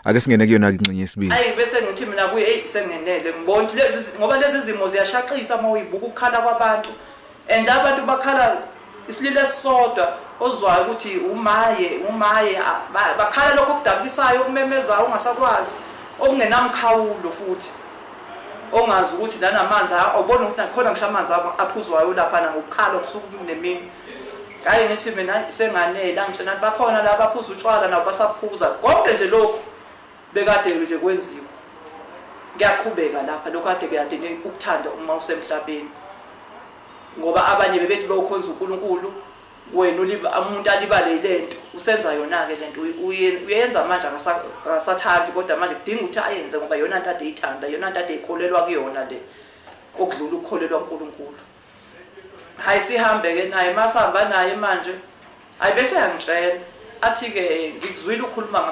Ake singene kuyona ingxenye yesibili. Ayi bese ngithi mina kuye hey sengenele ngibona ukuthi lezi ngoba lezi zimo ziyashaqisa uma uyibuka ukukhala kwabantu, and abantu bakhala isililo esisodwa ozwayo ukuthi umaye umaye, bakhala lokho okudabukisayo okumemezayo ongasakwazi okungenamkhawulo futhi ongazi ukuthi nanamanzi awubona ukuthi nakhona ngisho amanzi aphuzwayo laphana ngokukhala kusuku nemini. Hayi ngithi mina senganele angitshena bakhona la baphuza utshwala nabo basaphuza konke nje lokhu bekade nje kwenziwa. Kuyaqhubeka lapha lokho kade kuyade ukuthanda uma usemhlabeni, ngoba abanye bebethi bewukhonza uNkulunkulu wena umuntu alibale lento usenza yona ke lento uyenza manje akasathandi, kodwa manje kudinga ukuthi ayenze ngoba yona into ade iyithanda, yona into ade ikholelwa kuyona le okudlula ukukholelwa kuNkulunkulu. Hayi sihambe ke naye, masihamba naye manje hayi bese yangitshela athi ke ngikuzwile ukukhuluma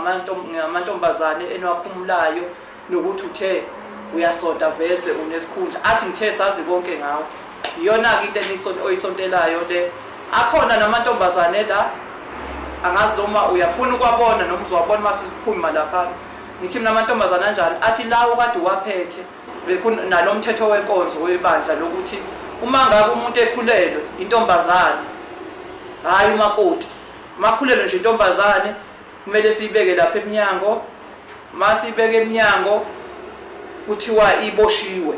ngamantombazane eniwakhumulayo nokuthi uthe uyasonta vese unesikhundla, athi ngithe sazi konke ngawe, iyona ke into oyisontelayo le. Akhona namantombazane la angazi noma uyafuna ukwabona noma uzowabona masiphuma lapha. Ngithi mina amantombazane anjani? Athi lawo kade waphethe nalomthetho wenkonzo webandla lokuthi uma ngabe umuntu ekhulelwe intombazane, hayi umakoti, makhulelwe nje intombazane kumele siyibeke lapha eminyango, masiyibeke eminyango kuthiwa iboshiwe,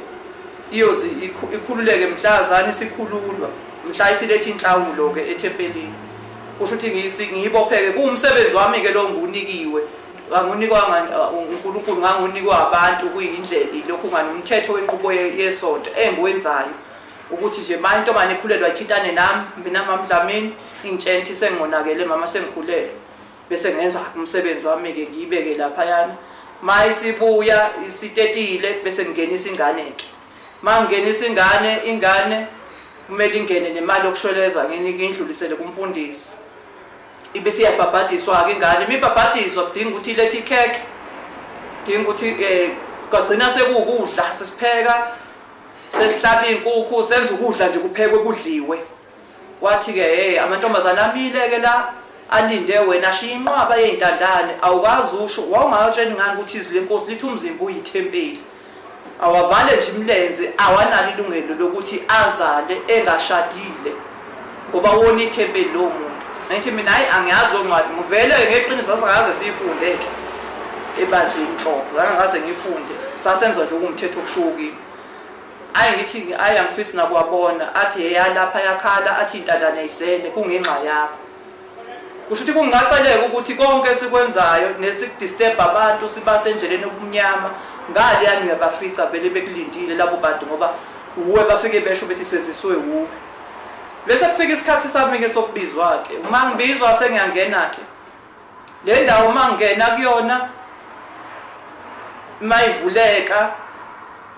iyozi ikhululeke mhlazana isikhululwa, mhla isilethe inhlawulo ke ethempelini. Kusho ukuthi ngiyibopheke, kuwumsebenzi wami ke lo ngunikiwe, angunikwa uNkulunkulu, ngangunikwa abantu, kuyindlela lokhu nganomthetho wenqubo yesonto engiwenzayo ukuthi nje ma intombazane ikhulelwa ithintane nami mina MaMdlamini ingitshela ukuthi sengingonakele mama sengikhulelwe, bese ngenza umsebenzi wami ke ngiyibeke laphayana. Ma isibuya isitetile bese ngingenisa ingane ke, ma ngingenisa ingane, ingane kumele ingene nemali yokushweleza ngiyidlulisele kumfundisi, ibe siyabhabhadiswa ke ingane. Imibhabhadiswa kudinga ukuthi ilethe ikhekhe, kudinga ukuthi kwagcina sekuwukudla, sesipheka sesihlaba inkukhu, senza ukudla nje kuphekwe kudliwe. Wathi ke hey amantombazane amile ke la alinde wena, ashiya inqwaba yey'ntandane, awukazi usho wawungawutsheni ngani ukuthi izwi lenkosi lithi umzimba uyithempeli, awavale nje imilenze, awanalo ilungelo lokuthi azale engashadile ngoba wona ithempeli lowo muntu. Ngithi mina hayi angiyazi lo ncwadi, ngivele ngeqiniso sasakaze siyifunde ke ebandleni inhlobo, zange ngifunde, sasenza nje umthetho okushiwo kimi. Ayi ngithi ayi angifisi nakuwabona, athi yeya lapha yakhala, athi intandane ayisele kungenxa yakho. Kusho ukuthi kungaceleka ukuthi konke esikwenzayo nesikudisturb abantu sibasendleleni obumnyama ngale yani uyabafica vele bekulindile labo bantu ngoba uwe bafike besho bethi senziswe uwe. Bese kufika isikhathi sami ke sokubizwa ke, uma ngibizwa sengiyangena ke le ndawo, uma ngingena kuyona mayivuleka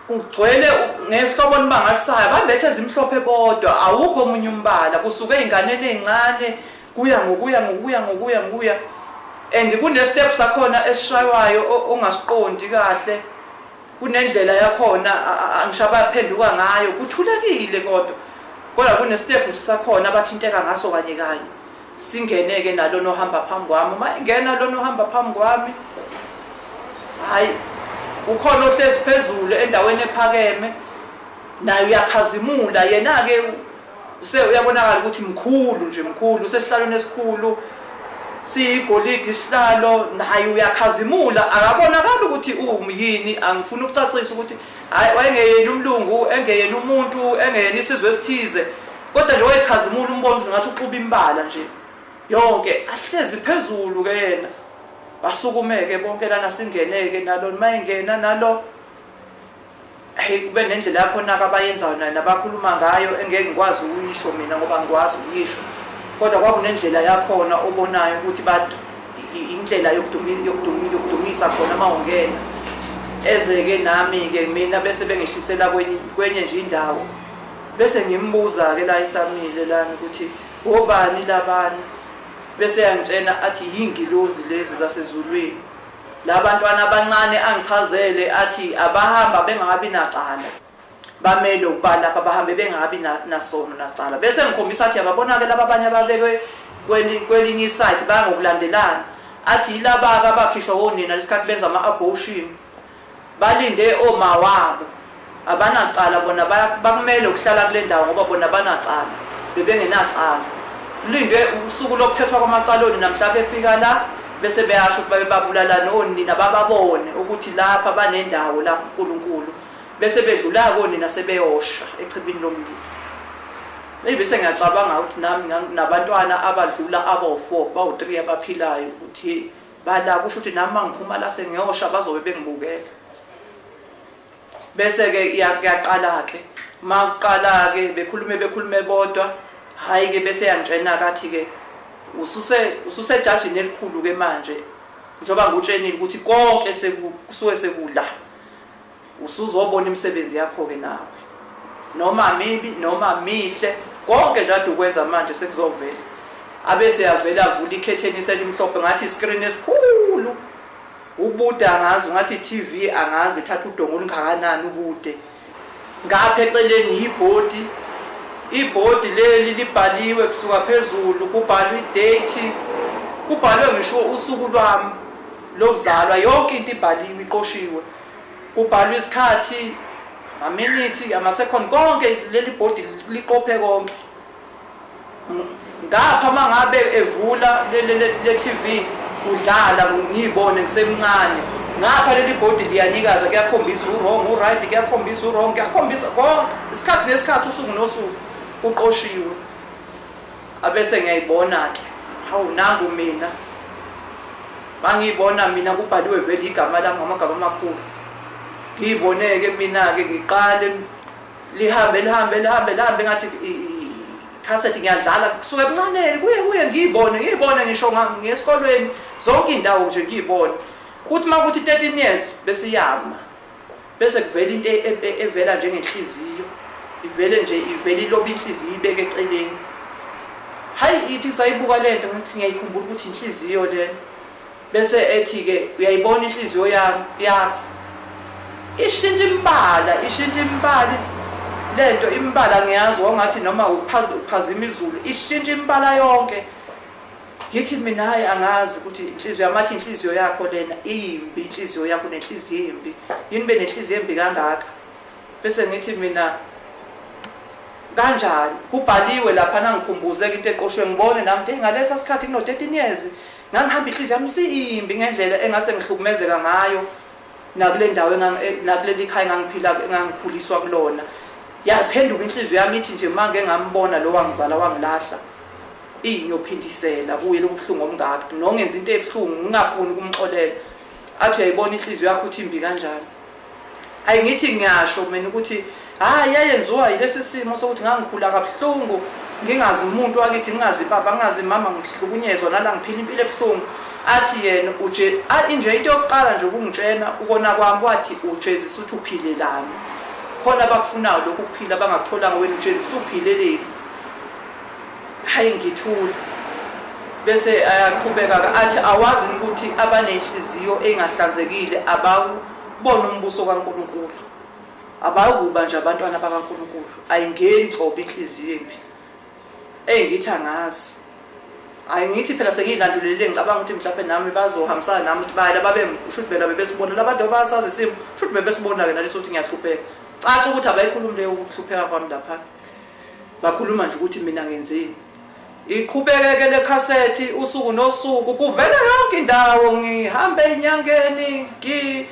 kugcwele ngehlobo olumangalisayo, bambethe ezimhlophe bodwa, awukho omunye umbala, kusuke ey'nganeni ey'ncane kuya ngokuya ngokuya ngokuya ngokuya, and kune-step sakhona esishaywayo ongasiqondi kahle, kunendlela yakhona angisho abaphenduka ngayo, kuthulekile kodwa kune-step sakhona abathinteka ngaso kanye kanye. Singene-ke nalona ohamba phambi kwami, uma ingena lona ohamba phambi kwami, hhayi ukhona ohlezi phezulu endaweni ephakeme naye uyakhazimula, yena-ke uyabonakala ukuthi mkhulu nje, mkhulu, usesihlalweni esikhulu siyigolide isihlalo, naye uyakhazimula, akabonakali ukuthi uwumyini. Angifuni ukucacisa ukuthi hayi wayengeyena umlungu, engeyena umuntu, engeyena isizwe esithize, kodwa nje wayekhazimula, umbona ngathi uxuba imbala nje yonke, ahlezi phezulu ke yena. Basukumeke bonke lana, singeneke nalo, mayingena nalo hey kube nendlela yakhona abayenzayo nayo nabakhuluma ngayo engeke ngikwazi ukuyisho mina ngoba ngikwazi ukuyisho, kodwa kwakunendlela yakhona obonayo ukuthi indlela yokudumisa khona uma ungena. Ezeke nami-ke mina bese bengehlisela kwenye nje indawo, bese ngimbuza-ke la isamile lana ukuthi obani labani, bese yangitshena athi yingilozi lezi zasezulwini, labantwana abancane angichazele athi abahamba bengabi nacala, bamele ukuba lapha bahambe bengabi nasono nacala. Bese ngikhombisa athi ababona-ke laba abanye ababekwe kwelinye isayidi bangokulandelana, Athi yilaba abakhishwa onina lesikhathi benza ama-abortion, balinde oma wabo, abanacala bona, bakumele ukuhlala kule ndawo ngoba bona banacala, bebengenacala. Lindwe usuku lokuthethwa kwamacala onina, mhla befika la bese beyasho ukuthi babe babulalana onina, bababone ukuthi lapha banendawo la kuNkulunkulu, bese bedlula konina sebeyosha echibini lomlilo. Maybe sengiyacabanga ukuthi nami nabantwana abadlula abo-4 bawu-3 abaphilayo, ukuthi bala kusho ukuthi nami mangiphuma la sengiyosha bazobe bengibukela. Bese-ke iyaqala-ke, makuqala-ke bekhulume bodwa, hhayi-ke bese yangitshena-ke athi-ke ususejajini elikhulu-ke manje, njengoba ngikutshenile ukuthi konke kusuke sekula, usuzobona imisebenzi yakho-ke nawe, noma mibi noma mihle, konke nje ade ukwenza manje sekuzovela. Abese yavela avula ikhetheni selimhlophe, ngathi iscreen esikhulu, ubude angazi, ngathi i-TV angazi ithatha udongo olungakanani ubude. Ngapha eceleni ibhodi, ibhodi leli libhaliwe kusuka phezulu, kubhalwe idate, kubhalwe ngisho usuku lwami lokuzalwa, yonke into ibhaliwe, iqoshiwe, kubhalwe isikhathi, aminithi, ama-second, konke leli bhodi liqophe konke. Ngapha mangabe evula le TV kudlala ngiyibone ngisemncane, ngapha leli bhodi liyanikaza, kuyakhombisa u-wrong, u-right, kuyakhombisa u-wrong, kuyakhombisa konke, isikhathi nesikhathi, usuku nosuku kuqoshiwe. Abese ngiyayibona-ke, hawu nangu mina, mangiyibona mina kubhaliwe vele igama lami ngamagama amakhulu. Ngiyibone-ke mina-ke ngiqale lihambe lihambe lihambe lihambe, ngathi ikhasethi ngiyadlala kusuka ebuncaneni kuye ngiyibone ngisho ngesikolweni, zonke iy'ndawo nje ngiyibone. Kuthi uma kuthi 13 years bese iyama, bese kuvela into evela njengenhliziyo, ivele nje ivele ilobe inhliziyo ibeke eceleni. Hayi ithi sayibuka lento ngithi ngiyayikhumbula ukuthi inhliziyo lena. Bese ethi-ke uyayibona inhliziyo yami yakho ishintsha imbala, ishintsha imbala lento, imbala ngiyazi wangathi noma uphazima izulu, ishintsha imbala yonke. Ngithi mina hayi angazi ukuthi inhliziyo yamathi inhliziyo yakho lena imbi, inhliziyo yakho nenhliziyo embi, yini be nenhliziyo embi kangaka? Bese ngithi mina kanjani, kubhaliwe lapha nangikhumbuzeka into eqoshwe, ngibone nami ukuthi ngalesa sikhathi kuno 13 years ngangihamba inhliziyo yami siyimbi ngendlela engase ngihlukumezeka ngayo nakule ndawo nakuleli khaya engangiphila engangikhuliswa kulona. Yaphenduka inhliziyo yami ithi nje manje ngambona lo wangizala wangilahla, ngiyophindisela kuye lobuhlungu omngaka, nongenza into ebuhlungu ngingafuni ukumxolela. Athi uyayibona inhliziyo yakho ukuthi imbi kanjani. Ayi ngithi ngiyasho mina ukuthi hayi yayenziwa yilesi simo sokuthi ngangikhula kabuhlungu, ngingazi umuntu wakithi, ngingazi baba, ngingazi mama, ngihlukunyezwa nala ngiphila impilo ebuhlungu. Athi yena uje inje into yokuqala nje ukungitshena ukona kwami, wathi ujezisa ukuthi uphilelani, khona abakufunayo lokhu kuphila bangakutholanga, wena ujezisa uphileleni. Hayi ngithula. Bese ayaqhubeka athi awazi ukuthi abanenhliziyo engahlanzekile abawubona umbuso kaNkulunkulu, abayukuba nje abantwana bakaNkulunkulu, ayingeni nhlobo inhliziyo embi. Ngithi angazi, ayingithi phela sengiyilandulele, ngicabanga ukuthi mhlawumbe nami bazohambisana nami ukuthi bayala babe kusho ukuthi bela bebesibona labantu abasazi isimo, kusho ukuthi bebesibona-ke naleso ukuthi ngiyahlupheka. Caca ukuthi abayikhulumi leyo ukuhlupheka kwami lapha, bakhuluma nje ukuthi mina ngenzeni. Iqhubekeke le khasethi usuku nosuku, kuvele yonke indawo, ngihambe enyangeni, ngiye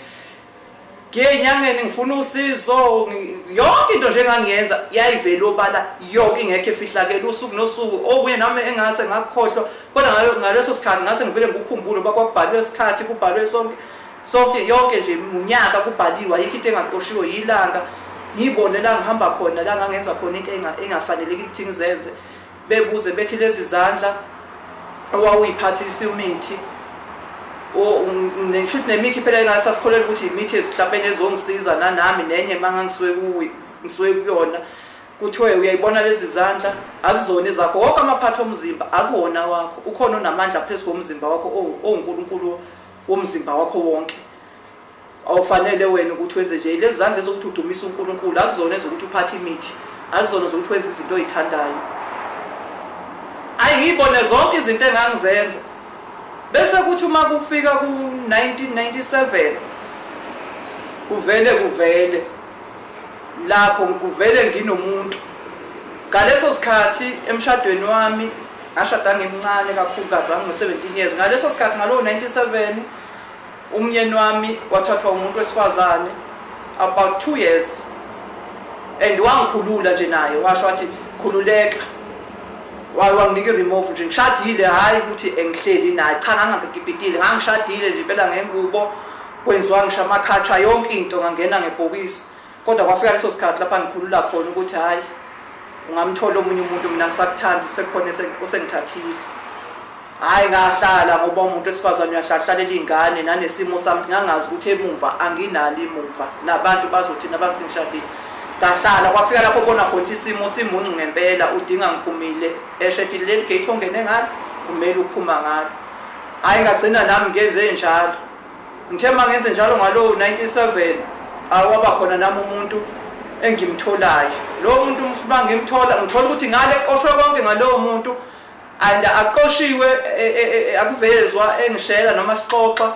enyangeni ngifuna usizo, yonke into nje engangiyenza yayivele obala yonke, ingekho efihlakele, usuku nosuku. Okunye nami engase ngakukhohlwa, kodwa ngaleso sikhathi ngase ngivele ngikukhumbule ngoba kwakubhalwe isikhathi, kubhalwe sonke yonke nje unyaka kubhaliwe, ayikho into engaqoshiwe yilanga. Ngiyibone la ngihamba khona, la ngangenza khona into engafaneleki ukuthi ngizenze. Bebuze bethi lezi zandla owawuyiphathisa imithi, ngisho nemithi phela engasasikholelwa ukuthi imithi ezihlapeni ezongisiza nanami nenye mangangisuke ngisuke kuyona, kuthiwe uyayibona lezi zandla akuzona ezakho, wonke amaphathi omzimba akuwona wakho, ukhona onamandla phezu komzimba wakho owuNkulunkulu womzimba wakho wonke. Awufanele wena ukuthi wenze nje lezi zandla ezokuthi udumise uNkulunkulu, akuzona ezokuthi uphathe imithi, akuzona zokuthi wenze izinto oyithandayo. Ayibone zonke izinto engangizenza. Bese kuthi uma kufika ku-1997 kuvele lapho kuvele nginomuntu. Ngaleso sikhathi emshadweni wami ngashada ngimncane kakhulu kabi, ngango-17 years. Ngaleso sikhathi ngalo 97 umyeni wami wathathwa umuntu wesifazane about 2 years, and wangikhulula nje naye, washo wathi khululeka, wanginika i-remove nje. Ngishadile, hhayi ukuthi engihleli naye, cha, ngangakipitile, ngangishadile nje impela ngengubo, kwenziwa ngisho amakhatsha, yonke into, ngangena ngebhokisi. Kodwa kwafika leso sikhathi lapha ngikhulula khona ukuthi hhayi, ungamthola omunye umuntu, mina ngisakuthandi, sekukhona osengithathile. Hhayi, ngahlala ngoba umuntu wesifazane uyahlahlalela iy'ngane, nanesimo sami ngangazi ukuthi emumva anginalo imumva, nabantu bazothina bazithi ngishadile. Ngahlala, kwafika lapho bona khona isimo simuncu ngempela, udinga ngiphumile eshetile, leli gate ongene ngalo kumele ukuphuma ngalo. Hhayi, ngagcina nami ngenze njalo. Ngithe uma ngenze njalo ngalo 97 awaba khona nami umuntu engimtholayo. Lo muntu uma ngimthola, ngithola ukuthi ngale qoshwe konke ngalowo muntu, and aqoshiwe, akuvezwa engishela noma sixoxa,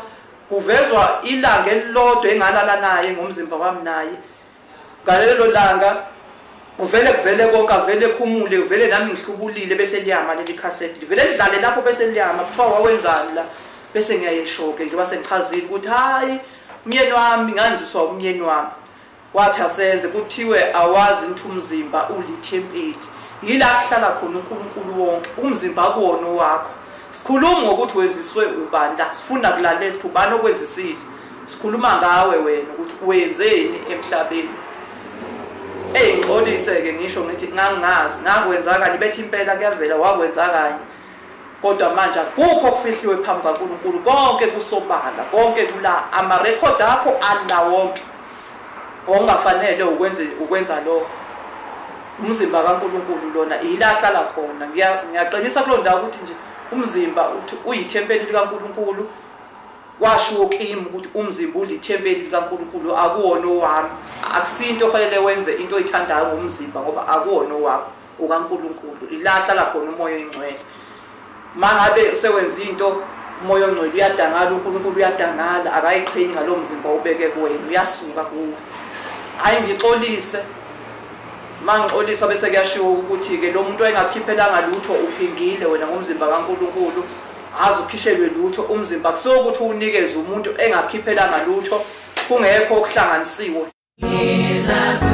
kuvezwa ilanga elilodwa engalala naye ngomzimba wami naye. Ngalelo langa kuvele konke, avele khumule, vele nami ngihlubulile, bese liyama leli cassette, livele lidlale lapho bese liyama, kuthiwa wawenzani la, bese ngiyayishoke njengoba sengichazile ukuthi hayi, umyeni wami nganziswa umyeni wami, wathi asenze, kuthiwe awazi ukuthi umzimba ulithempeli, yila kuhlala khona uNkulunkulu wonke, umzimba kuwona wakho. Sikhuluma ngokuthi wenziswe ubani la, sifuna kulalela ukuthi ubani okwenzisile, sikhuluma ngawe wena ukuthi wenzeni emhlabeni. Ngixolise-ke ngisho ngithi ngangingazi, ngakwenza kanye, bethi impela kuyavela wakwenza kanye, kodwa manje akukho okufihliwe phambi kaNkulunkulu, konke kusobala, konke kula, amarekhodi akho ala wonke. Okungafanele ukwenza lokho. Umzimba kaNkulunkulu lona ila ahlala khona. Ngiyaqinisa kulo ndawo ukuthi nje umzimba uthi uyithempeli likaNkulunkulu. Washiwo kimi ukuthi umzimba ulithempeli likaNkulunkulu, akuwona owami. Akusinto ofanele wenze into oyithandayo ngomzimba ngoba akuwona owakho, ukaNkulunkulu. Ila ahlala khona uMoya oNgcwele. Mangabe sewenza into, uMoya oNgcwele uyadangala, uNkulunkulu uyadangala, akayiqhenyi ngalo mzimba ubeke kuwena, uyasuka kuwe. Hayi, ngixolise. Mangixolisa bese kuyashiwo ukuthi-ke lo muntu wayengakukhiphelanga lutho, uphingile wena ngomzimba kaNkulunkulu, aze ukhishelwe lutho umzimba. Kusuke ukuthi unikeze umuntu engakhiphelanga lutho, kungekho okuhlanganisiwe. Yiza kuwe.